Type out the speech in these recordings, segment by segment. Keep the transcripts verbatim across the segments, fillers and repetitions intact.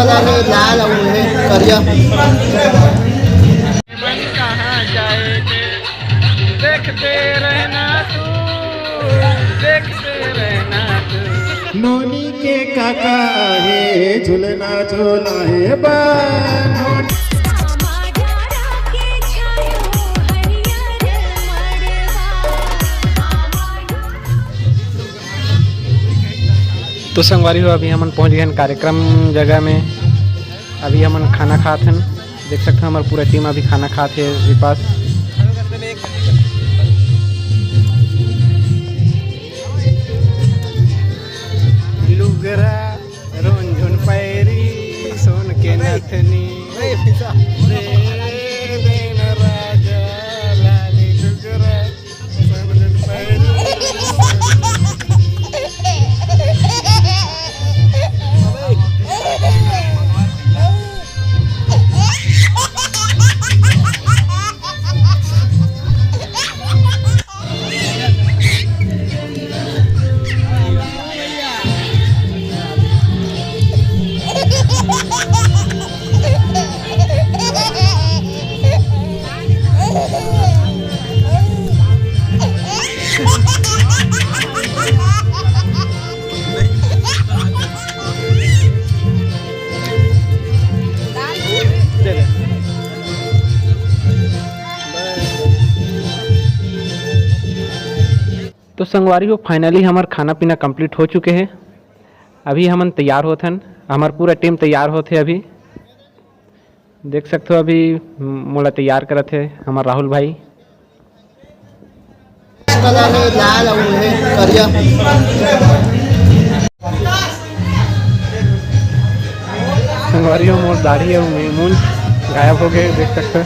लाल अउ हे करिया। मन कहाँ जाए रे, देखते रहना तू, देखते रहना तू। नोनी के काका हे, झुलना झोला हे बा। तो संगवारी हो, अभी हमन पहुंच गए हन कार्यक्रम जगह में। अभी हमन खाना खात हन, देख सकते हो हमर पूरा टीम अभी खाना खात हे। विपास लुगरा रोंझुन पैरी सोन के नथनी। तो संगवारी हो, finally हमर खाना पीना complete हो चुके हे। अभी हमन तैयार होत हन, हमर पूरा टीम तैयार होत हे। अभी देख सकते हो, अभी मोला तैयार करत हे हमर राहुल भाई। कलर हे लाल अउ हे करिया। संगवारी हो, मोर दाढ़ी अउ मूंछ गायब हो गए, देख सकते हो।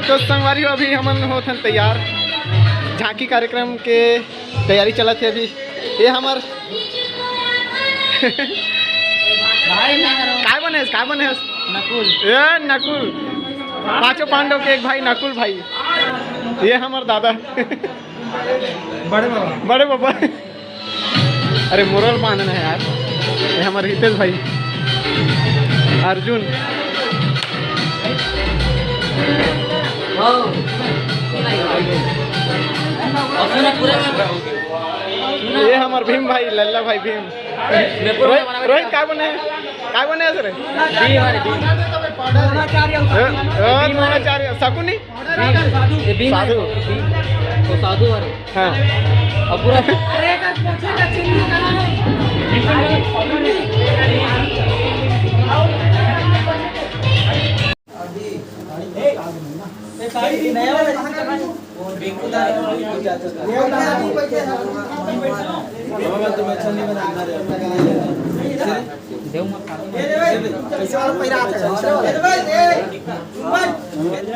तो संगवारी हो, अभी हमन होत हन तैयार, झांकी कार्यक्रम के तैयारी चलत हे अभी। ये हमर भाई ना करो। काय बने हस, काय बने हस? नकुल। ए नकुल, पांचों पांडव के एक भाई नकुल भाई। ये हमर दादा। बड़े बाबा। बड़े बाबा। अरे मुरल बांधना है यार। ये हमर हितेश भाई, अर्जुन। ये हमर भीम भाई, लल्ला भाई भीम। रोहित, रोहित, काय बने हे? काय बने हे रे? ए, ए, द्रोणाचार्य, शकुनी? साधु। तो साधु वाले। हाँ। अब पूरा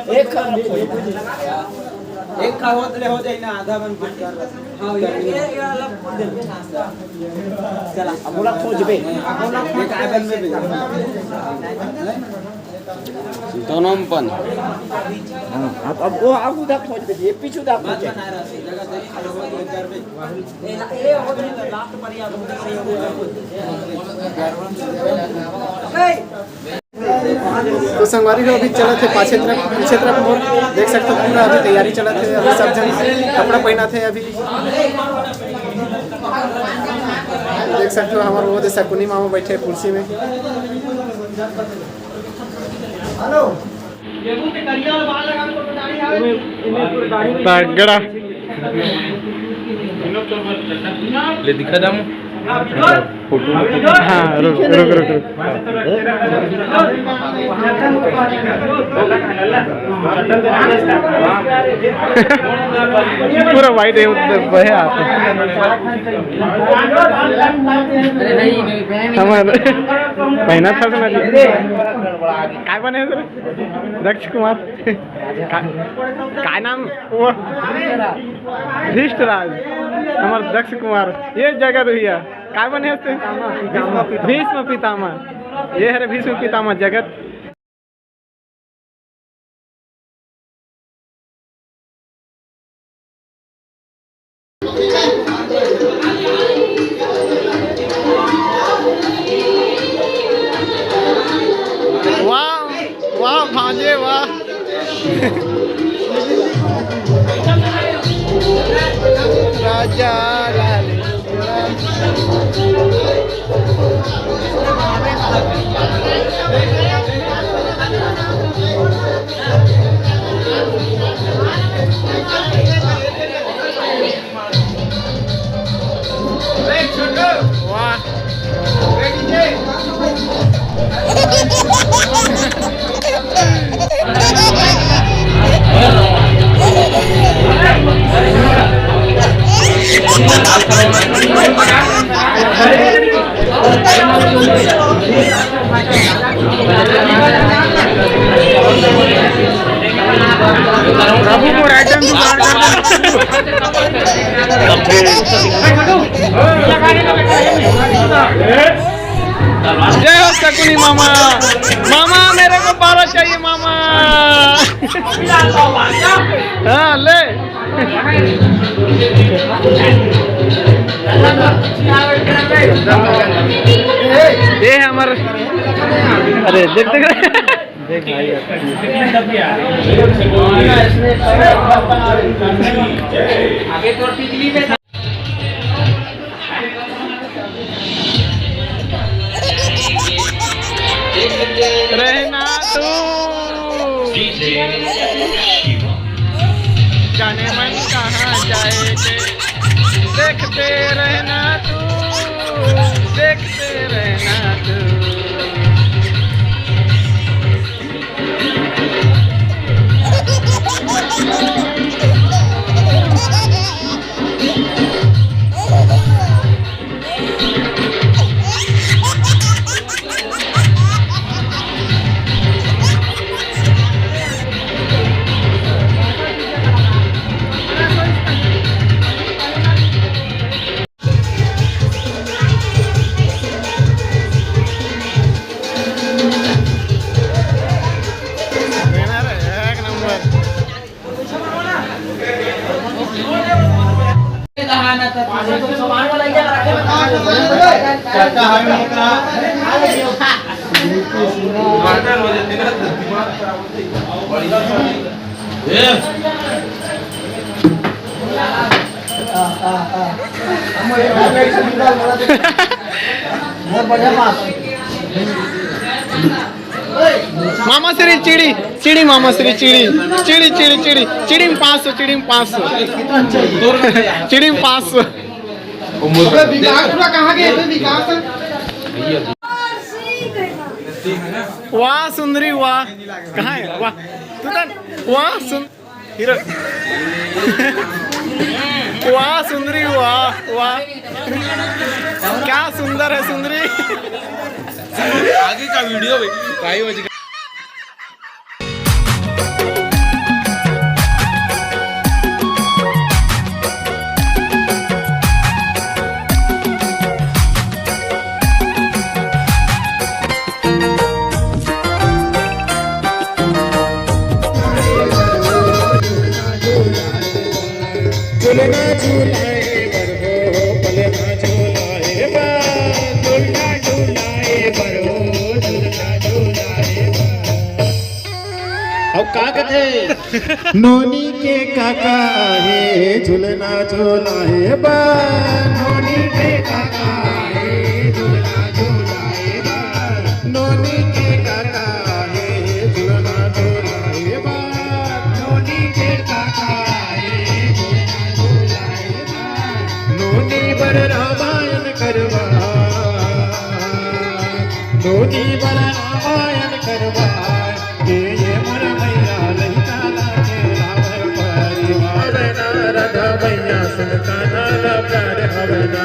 एक खा रखो। एक खा होत ले हो जाए ना, आधा मन कुछ कर। हाँ, ये, ये, ये वाला फूल दे। चला। अब बोला खोज बे। अब बोला खोज बे। दोनों में बन। हाँ, अब, अब वो आगू दा खोज बे, ये पीछू दा खोज। तो संगवारी हो, अभी चलत हे पाछे तरफ, पीछे तरफ मोर, देख सकते हो पूरा अभी तैयारी चलत हे। अभी सब झन कपड़ा पहनत हे अभी, देख सकते हो हमारे वो दे शकुनी मामा बैठे हे कुर्सी में। तगड़ा। ले दिखा दामू। फोटो। हाँ, रुक, रुक, रुक, रुक। पूरा वाइट है, बहे आप। हमारा पहना था ना जी। काय बने हैं सर? दक्ष कुमार। का, काय नाम? वो धृष्टराज, हमार दक्ष कुमार। ये जगत भैया, काय बने हस ते? भीष्म पितामह। ये हरे भीष्म पितामह जगत। वाह, वाह भांजे, वाह। राजा लाल। वाह। प्रभु मोर आइटम जुगाड़ कर दे। जय हो शकुनी मामा। मामा, मेरे को बारह चाहिए मामा। हाँ, ले। ये है हमारा, अरे, देख, देख। रहना तू। जाने मन कहाँ जाए के, देखते रहना तू, देखते रहना तू। एक नंबर। मामा श्री चिड़ी, चिड़ी मामा श्री चिड़ी, चिड़ी, चिड़ी, चिड़ी, चिड़ी में पाँच सौ, चिड़ी में पाँच सौ, चिड़ी में पाँच सौ। अबे विकास पूरा कहाँ गए थे? विकास। वाह सुंदरी वाह, कहाँ है? वाह, तू तो, वाह सुन, हीरो। वाह सुंदरी वाह, वाह, क्या सुंदर है सुंदरी। आगे का वीडियो भाई, भाई बच गया। नोनी के काका हे झुलना झुलाए बर। नोनी के काका हे झुलना झुलाए बर। नोनी के काका हे झुलना झुलाए बर। नोनी के काका हे झुलना झुलाए बर। नोनी बर रामायण करवा। नोनी बर रामायण करवा। ये ये मोर मैया लइका ला खेलावे परिवार। राधा मैया सुनता ना प्यार हवे।